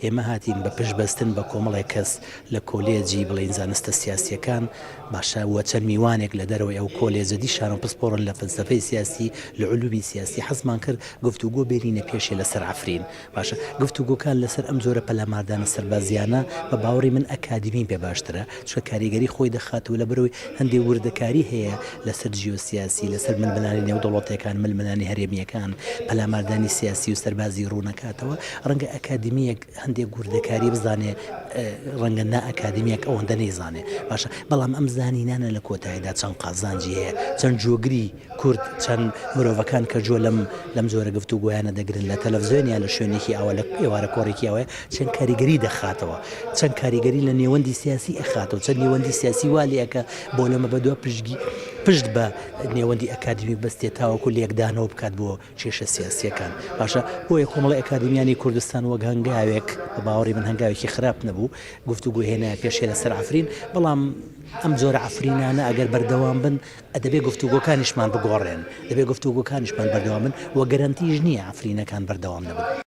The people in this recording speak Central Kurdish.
ئێمە هاتین بە پشت بەستن بە کۆمەڵێک کەس لە کۆلێجی بڵێین زانستە سیاسییەکان باشە و چەند میوانێک لە دەرەوەی ئەو کۆلێجە دیشانەوە پسپۆڕن لە فەلسەفەی سیاسی لە علومی سیاسی حەزمان کرد گفتوگۆ بێنینە پێشێ لەسەر عەفرین باشە گفتوگۆکان لەسەر ئەم جۆرە پەلاماردانە سەربازیانە بە باوەڕی من ئەکادیمی پێ باشترە چونکە کاریگەری خۆی دەخاتەوە لەبەرئەوەی هەندێ وردەکاری هەیە لەسەر جیۆسیاسی لەسەر ململانێ نێودەوڵەتیەکان ململانێ هەرێمیەکان پەلاماردانی سیاسی و سەربازی ڕوونەکاتەوە ڕەنگە ئەکادیمیەک هەندێک وردەکاری بزانێ ڕەنگە نا ئەکادیمیەک ئەوەندە نەیزانێ باشە بەڵام ئەم زانینانە لە کۆتاییدا چەند قازانجی هەیە چەند جۆگری کورد چەند مرۆڤەکان کە جۆ لەم لەم جۆرە گفتوگۆیانە دەگرن لە تەلەفزیۆن یا لە شوێنێکی ئاوا لە ئێوارە کۆڕێکی ئاوایە چەند کاریگەری دەخاتەوە چەند کاریگەری لە نێوەندی سیاسی ئەخاتەوە چەند نێوەندی سیاسی وا لێ ئەکا بۆ لەمە بەدوا پشتگی پشت بە نێوەندی ئەکادیمی بەستێ تاوەکو لێکدانەوە بکات بۆ کێشە سیاسیەکان باشە بۆیە کۆمەڵی ئەکادیمیانی کوردستان وەک هەنگاوێک بە باوەڕی من هەنگاوێکی خراپ نەبوو گفتوگۆ هێنایە پێشێ لەسەر عەفرین بەڵام ئەم جۆرە عەفرینانە ئەگەر بەردەوام بن دەبێ گفتوگۆکانیشمان بگۆڕێن، دەبێ گفتوگۆکانیشمان بەردەوام بن و گەرەنتیش نییە عەفرینەکان بەردەوام نەبن.